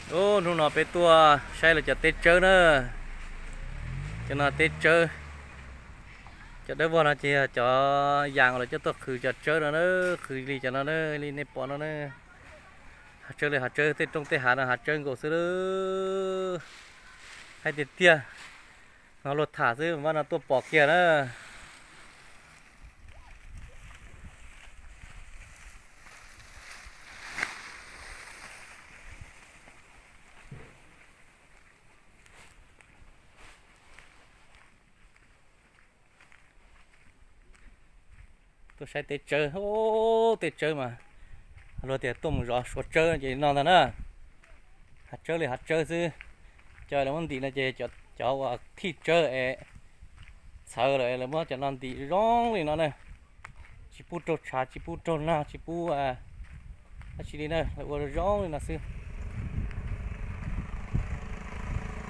Ub, hnub no peb tuaj saib lawv cov teb tsawb na. Cov no teb tsawb, cov dawb vog no ces yog cov yas uas lawv coj tuaj qhwv cov tsawb no na, qhwv li cov no na, li nej pom no na. Hav tsawb li hav tsawb tej roob tej hav no hav tsawb nkaus xwb lawm. Haib tiag tiag, no luag tham xwb, mas no tuaj pom kiag na. Tuaj saib teb tsawb, teb tsawb mas luag tias tuaj mus zov suav tsawb ces no ntag na. Hav tsawb li hav tsawb xwb. Cov lawv muab ntim no ces cov uas thij tsawb es txhawv lawm lawv muab cov no ntim zoo li no na. Tsis pub raug tshav, tsis pub raug nag, tsis pub dab tsi li na, lawv ua zoo li no xwb.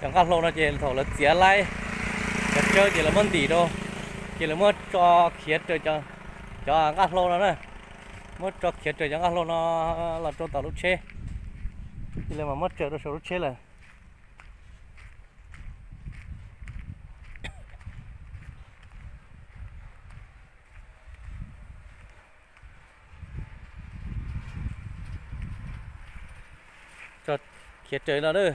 Cov nqaj hlau no ces thaum lawv txiav laib cov tsawb ces lawv muab ntim rau, ces lawv muab tso khiav raws cov nqaj hlau no na, muab tso khiav raws cov nqaj hlau no los rau tom lub tsheb, ces lawv mam muab raws rau saum lub tsheb lawm. Tso khiav raws no na.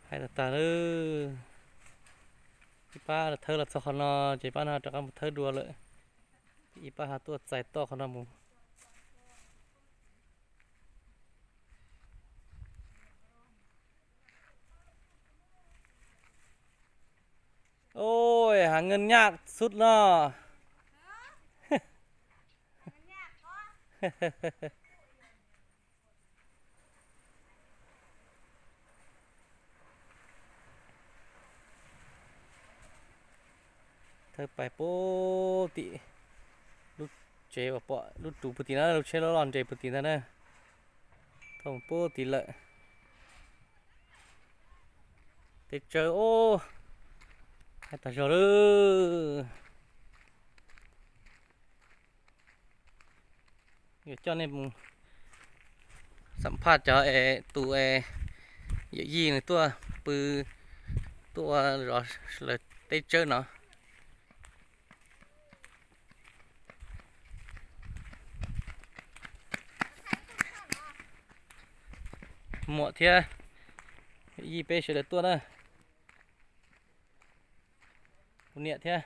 Haib tag tag lawm. Ib pab thawb los txog qhov no ces pab no rov qab mus thawb dua lawm. Ib pab ho tuaj txais toj qhov no mus. Ôi, hàng ngân nhạc sút no. Thawb pais puag tim lub tsev uas pom lub rus puag tim na, lub tsheb loj loj nres puag tim ntag na. Thauj puag tim lawm. Teb tsawb ub, haib tag zog lawm. Yuav coj nej mus xam phaj cov es tus es yawm yij nws tuaj pw, tuaj ua zov lawv teb tsawb no. Muam thiab yawm yij peb sawv daws tuaj na. Kuv niam thiab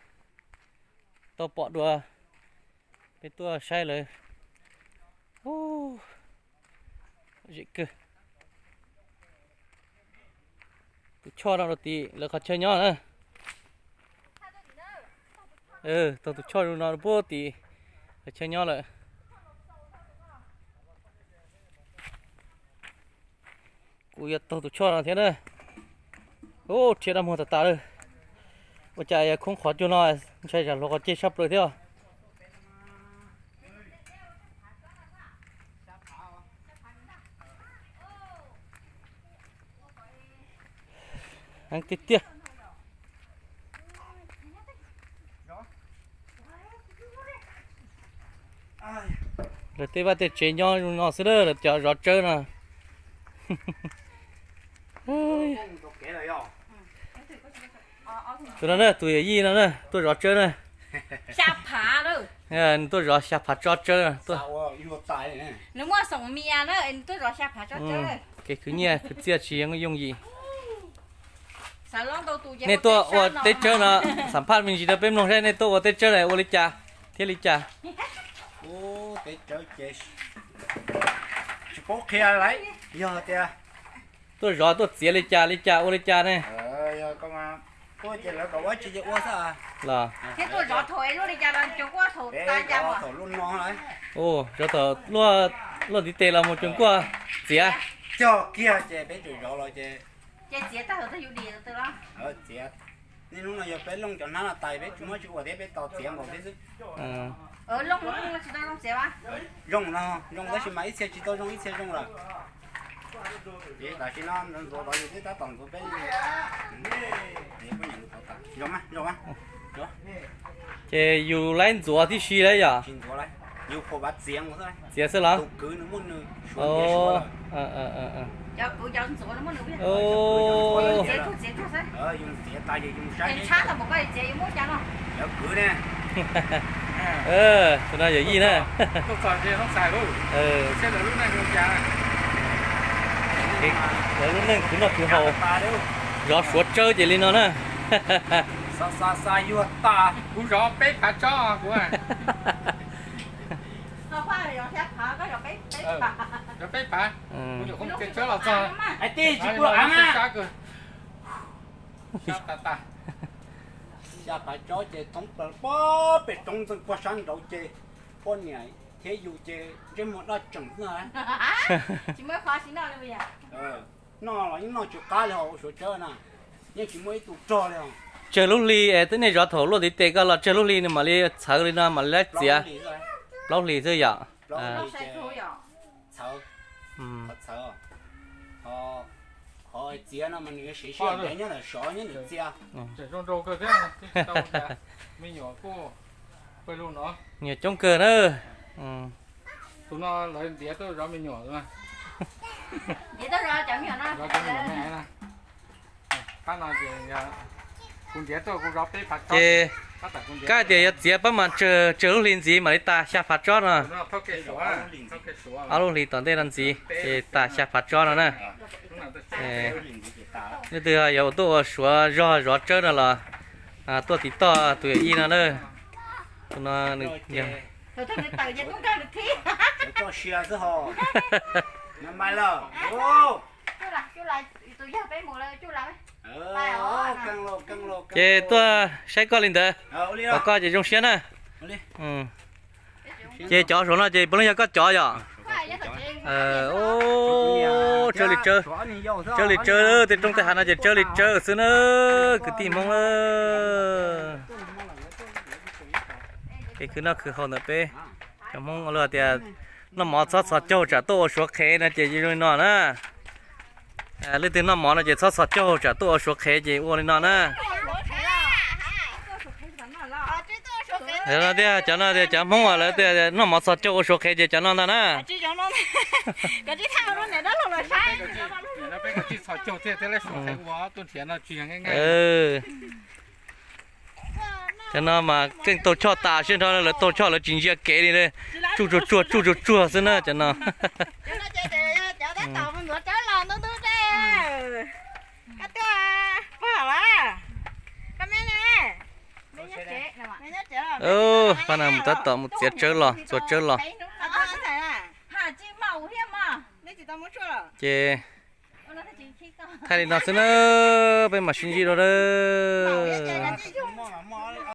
tau pom dua, peb tuaj saib lawv. Zem kawg. Tus choj no rau tim lawv qhov chaw nyob na. Taug tus choj no rau puag tim lawv chaw nyob lawm. Kuv yuav taug tus choj no thiab na. Ub, rhiab dab muag tas tas lawm. Ua cas khoob qhov cuag no, ntshai zam hluas qhov ceg sab plaws thiab. Heev tiag tiag. Lawv tej vaj tej tsev nyob zoo no xwb, lawv cov zov tsawb no. Tus no na, tus yawm yij no na, tuaj zov tsawb na. Nws tuaj zov xya phav tsob tsawb. Kev khwv nyiaj khwv txiaj tsis yooj yim. Nej tuaj ua teb tsawb no, xam phaj me ntsis rau peb mloog saib nej tuaj ua teb tsawb na ua li cas thiab li cas? Tuaj zov tuaj txiav li cas li cas ua li cas ne? Los zov thaum luaj Luaj ntiv tes los mus cuag nkuaj txiav. Cog kiag ces peb tseem zov los ces txiav. Niaj hnub no yog peb looj cov hnab no tais peb tsis muab tsis ua thiab peb tos txiav npaum thiab xwb. Zoo no zoo tab sis mas ib txhia tsis tau zoo ib txhia zoo lawm. Ces tam sim no ntxuav tod yus twb tab tom ntxuav peb. Ces yus laib ntxuav tib si lawm yom? Txiav xwb los? Tus no yawm yij na. Lawv lub neej khwv noj khwv haus, zov suav tsawb ces li no na. Kuv zov peb phav tsob kuv. Zov peb phav, kuv nyuam qhuav mus ke tsawb los txog. Xya phav tsob ces thoob plaws pob pem roob ntxeej puag sab nraud ces poj niam thiab yus ces ntsej muag daj tseem xwb. Noj los yeej noj tsis qab li hos ua suav tsawb na, yeej tsis muaj ib tug rog li os. Tsawg lub hli es twb nej zov thaum luaj ntiv tes koj los tsawg lub hli nws mam li txhawv li no mam li laib txiav? Plaub hlis xwb yom? Txhawv, qhov txhawv, qhov txiav no mas nws yuav siv sij hawm ntev nyob ntawm sov nyob ntawm txia. Me nyuam coob kawg na. Tus no lawv ntiav tuaj zov me nyuam. Ces kab tias yuav txiav pab mas tsawg lub hli ntxiv mam li tas xya phav tsob no? Ob lub hlis tom ntej no ntxiv ces tas xya phav tsob no na. Leej twg yog tuaj ua suav zog zov tsawb no los tuaj tim toj tus yawm yij no na. Tus no nws Ces tuaj saib koj li ntawd, pom koj ces zoo siab na. Ces cov saum no ces puav leej yog koj cov yom? Tsawb li tsawb, tsawb li tsawb, tej roob tej hav no ces tsawb li tsawb xwb na, kwv tij Hmoob. Peb khwv noj khwv haus ntawm peb cov Hmoob luag tias noj mov txhob txhos caug tsam tuaj ua suav qhev no ces zoo li no na. Leej twg noj mov no ces txhob txhos caug tsam tuaj ua suav qhev ces ua li no na. Tias cov no tias cov Hmoob lawv tias noj mov txhos caug ua suav qhev ces cov no ntag na. Cov no mas keej taug choj tas siab nrho, lawv taug choj lawv tsis ntsia kev li, tsuj tsuag tsuag tsuj tsuag tsuag xwb na cov no. Pab no mus tab tom mus txiav tsawb los, txua tsawb los. Ces thaij li no xwb na, peb mam sib ntsib dua na.